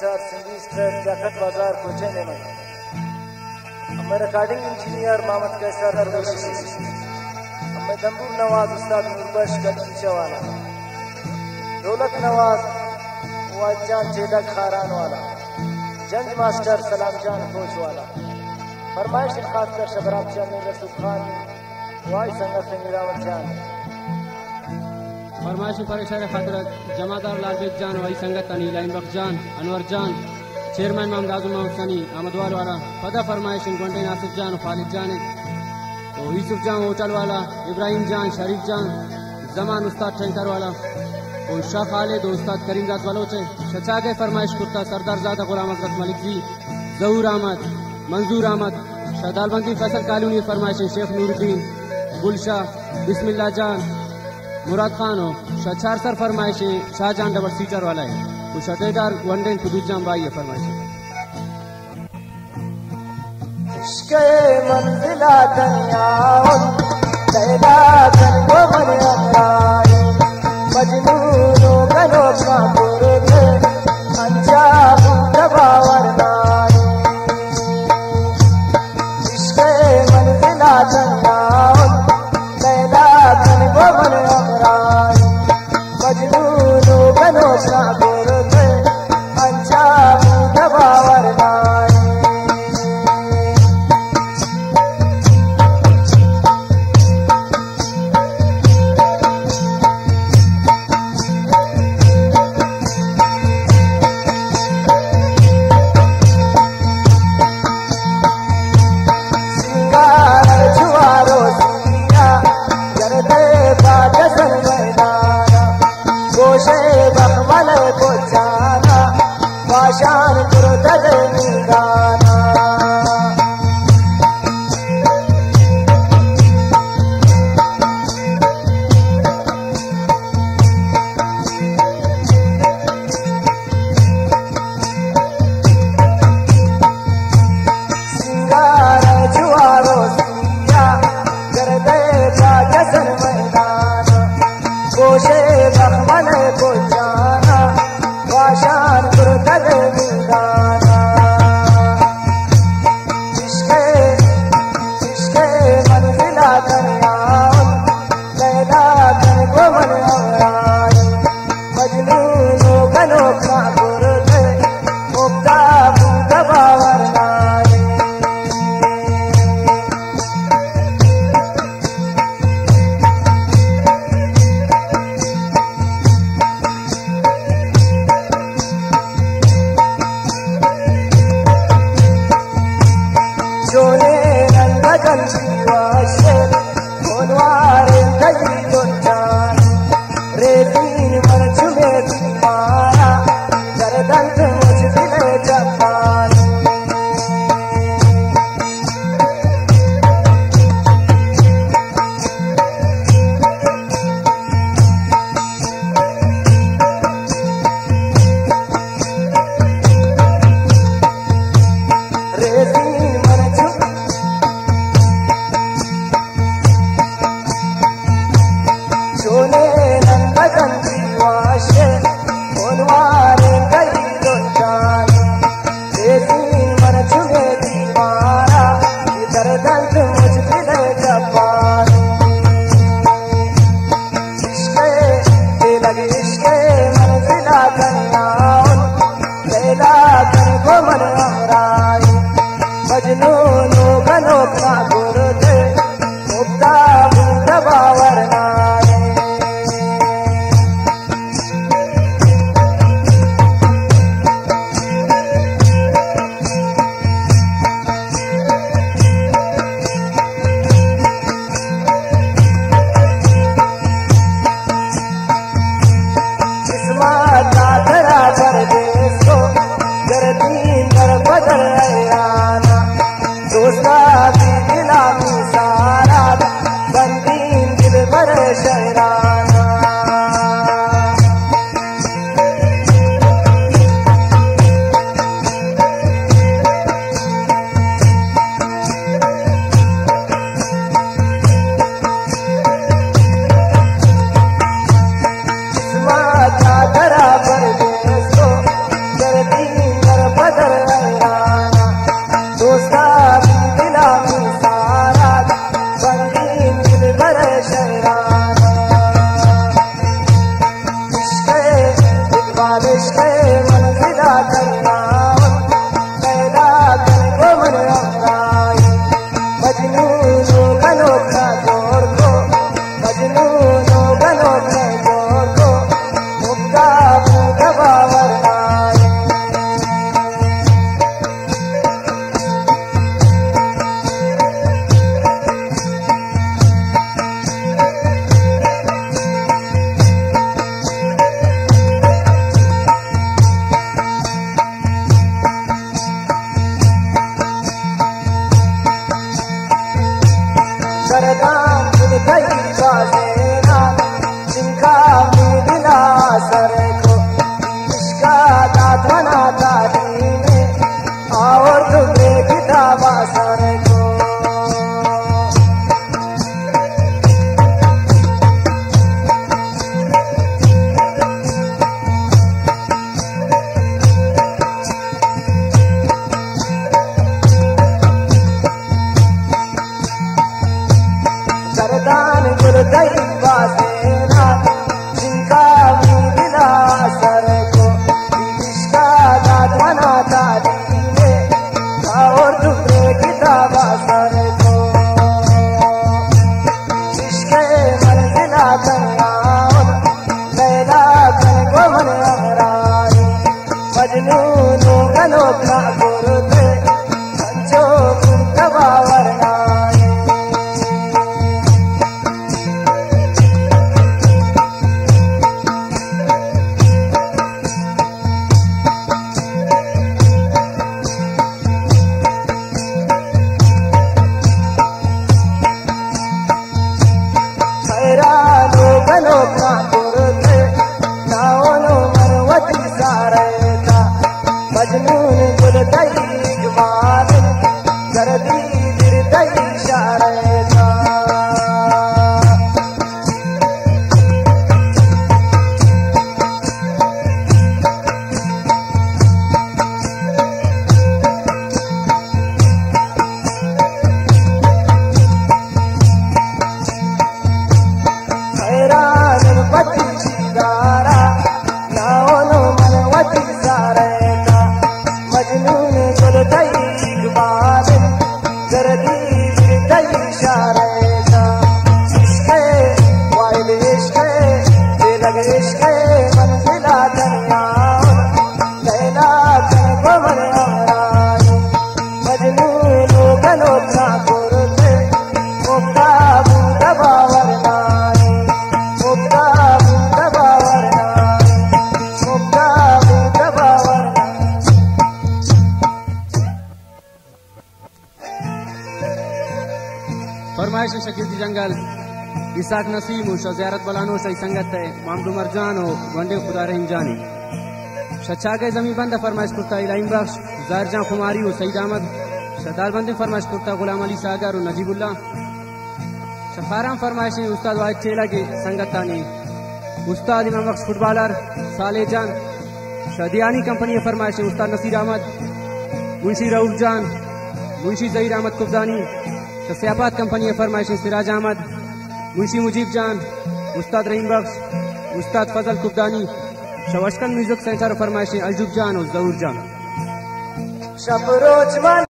سر Sindhi street, jacket بازار، کوچہ نیمگ۔ ہمے ریکارڈنگ انجینئر محمد قیصر قریشی۔ ہمے دمبور نواز استاد نوربخش گلگیچہ والا۔ ڈھولک نواز واحد جان چیدگ خاران والا۔ جنج ماسٹر سلام جان کوچ والا۔ فرمائش خاص کر شبراب چیئرمین رسول خان وائی سنگت میراوت جان۔ فرمائش پریشان خاطر جمعدار لال بیگ جان، وائی سنگت انیل احمد بخش جان، انور جان، چیئرمین محمد اعظم محمد سنی، احمد وال والا۔ پدا فرمائش گونڈے ناصر جان و خالد جان و یوسف جان ہوٹل والا، ابراہیم جان، شریف جان، زمان استاد ٹینکر والا و شاہ خالد و استاد کریم داد بلوچ۔ شچاگے فرمائش کرتا سردار زادہ غلام حضرت ملک زی، ظہور احمد، منظور احمد، شہدال بندی فیصل کالونی فرمائشیں شیخ نور الدین، گل شاہ، بسم اللہ جان، مراد خان و شاہ چار سر فرمائشیں شاہ جان ڈبل سیٹر والا ہے و شاہ دیدار ونڈین قدوس جان بائی ہے فرمائشیں۔ عشق منزل دنیا، لیلا جنگ من امرائی، مجنون و گلو کا برد، انجا بود باور نائی۔ عشق منزل دنیا، لیلا جنگ من امرائی، مجنون و گلو کا برد، انجا بود باور نائی۔ سنگار جوارو سیا، گردے باجسن میدانا، گوشے بخمل بچانا، باشان کردل میدانا۔ سنگار جوارو سیا، گردے جا جسن میدان، گوشے بخمل بجانا، واشان کردل میدانا۔ عشق، عشق منزل دنیا، لیلا تن گو من امرائی، مجنون و گنوک نہ برد، مبتا بود باور نائی۔ منزلا تنگا، لیلا کن گو من ہمراہی، مجنون و گنوک را جوڑ کو، مجنون و گنوک را جوڑ کو، مبتا بوت باور نائی۔ سردان دل تئی بازینا، جنکا می دلا سر کو، عشقا دات منا تعلیم، آور تو می کتابا سر کو۔ سردان گل دئی بازینا، جنکا می دلا سر کو، عشقا دات منا تعلیم، آور تو می کتابا سر کو۔ عشق منزلا تنگا، لیلا کن گو من ہمراہی، مجنون و گنوک را کرتے، انچو بوت باور نائی۔ حیران و گنوکاں کرتے، ناونو من وتی سارتا، مجنون گل تئی اقبال، زردی دل تئی اشارتا۔ حیران وتی دیدارا، ناونو من وتی سارتا، مجنون گل تئی اقبال، زردی دل تئی اشارتا۔ عشق، وائل عشق، بے لگ عشق، منزلا دریا، لیلا کن گو من ہمراہی، مجنون و گنوکاں کرتے، مبتا بوت باور نائی، مبتا بوت باور نائی، مبتا بوت باور نائی۔ فرمائش شاہ گردی جنگل، اسحاق نسیم و شاہ زیارت بلانو، شاہی سنگت ہے محمد عمر جان و گونڈے خدا رحیم جانی۔ شاہ چاگئے زمین بند فرمائش کرتا الہیم بخش، ظاہر جان خماری و سعید احمد۔ شاہ دالبندیں فرمائش کرتا غلام علی ساگر و نجیب اللہ۔ شاہ خاران فرمائشیں استاد واحد چیلگ سنگتانی، استاد امام بخش فٹبالر، صالح جان۔ شاہ دیانی کمپنی فرمائشیں استاد نصیر احمد، منشی رؤف جان، منشی ظہیر احمد کبدانی۔ شاہ سیاپات کمپنی فرمائشیں سراج احمد، منشی مجیب جان، استاد رحیم بخش، استاد فضل کبدانی۔ شاہ وشکند میوزک سینٹر فرمائشیں ایوب جان و ظہور جان۔ شپ روچ من